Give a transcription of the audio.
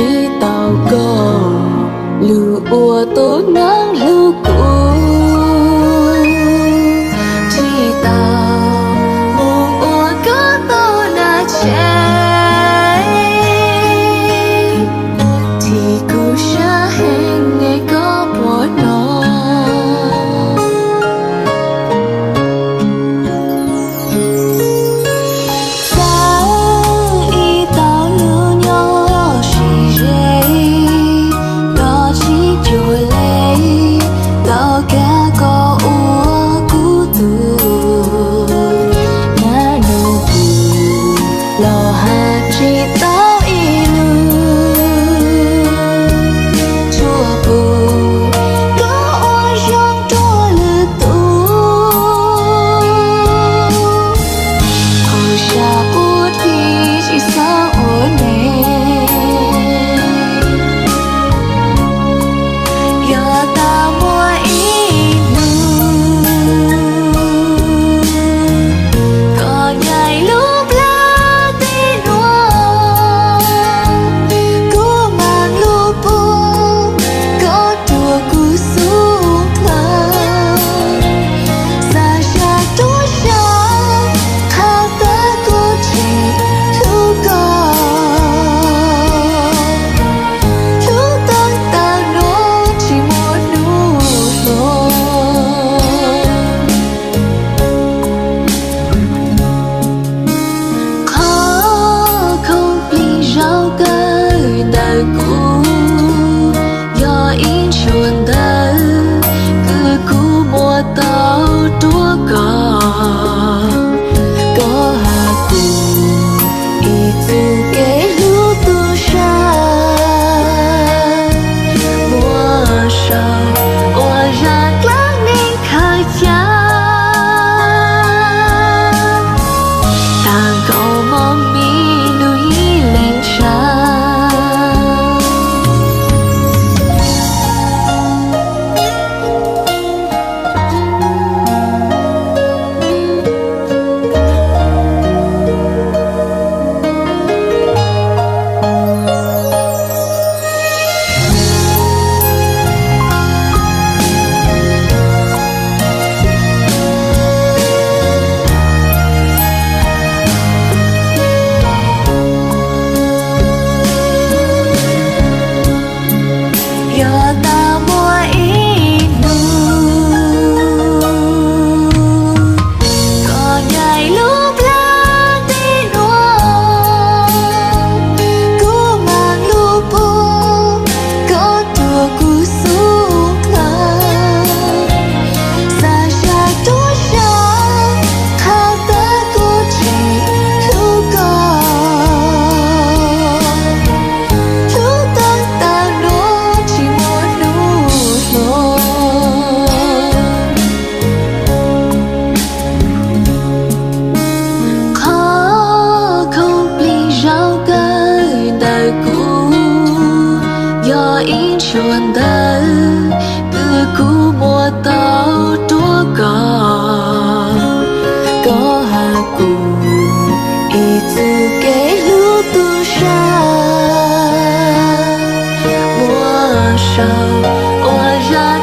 Tsis tau koj lub ua tus neeg hlub kuv, tsis tau mus ua koj tau na tsev, tsis kuv sab heev es koj puas hnov. Txawm ib tau lub nyob sib ze, koj tsis cuag li, tau kag koj ua kuv tus nab nus pus los hais tsis tau ib lus. Tsuas pum koj ua zoo rau lwm tus, kuv sab puag tim tsis xav ua neeg. Yog tas muaj ib hnub koj ncaim lub plab tim nuav, kuv maam lub pum koj rua kuv xub plawg. Xav sab tuab sab, qhov tawv kuv tseem hlub koj, hlub tau tas nuav tsis muaj hnub hloov. Qhov khoom plig zaub kawg ntawm kuv, yog ib ntshua ntawv kws kuv muab tau rua koj. Koj has kuv ib txwm kev hlub tub sab, muab sau ua zaj dlaab neeg khaws ca, taag nkaus mob mi lug ib leeg tshaj. Yog tas muaj ib hnub koj ncaim lub plab tim nuav, kuv maam lub pum koj rua kuv xub plawg. Xav sab tuab sab, qhov tawv kuv tseem hlub koj, hlub tau tas nuav tsis muaj hnub hloov. Qhov khoom plig zaub kawg ntawm kuv, yog ib ntshua ntawv kws kuv muab tau rua koj. Koj has kuv ib txwm kev hlub tub sab, muab sau ua zaj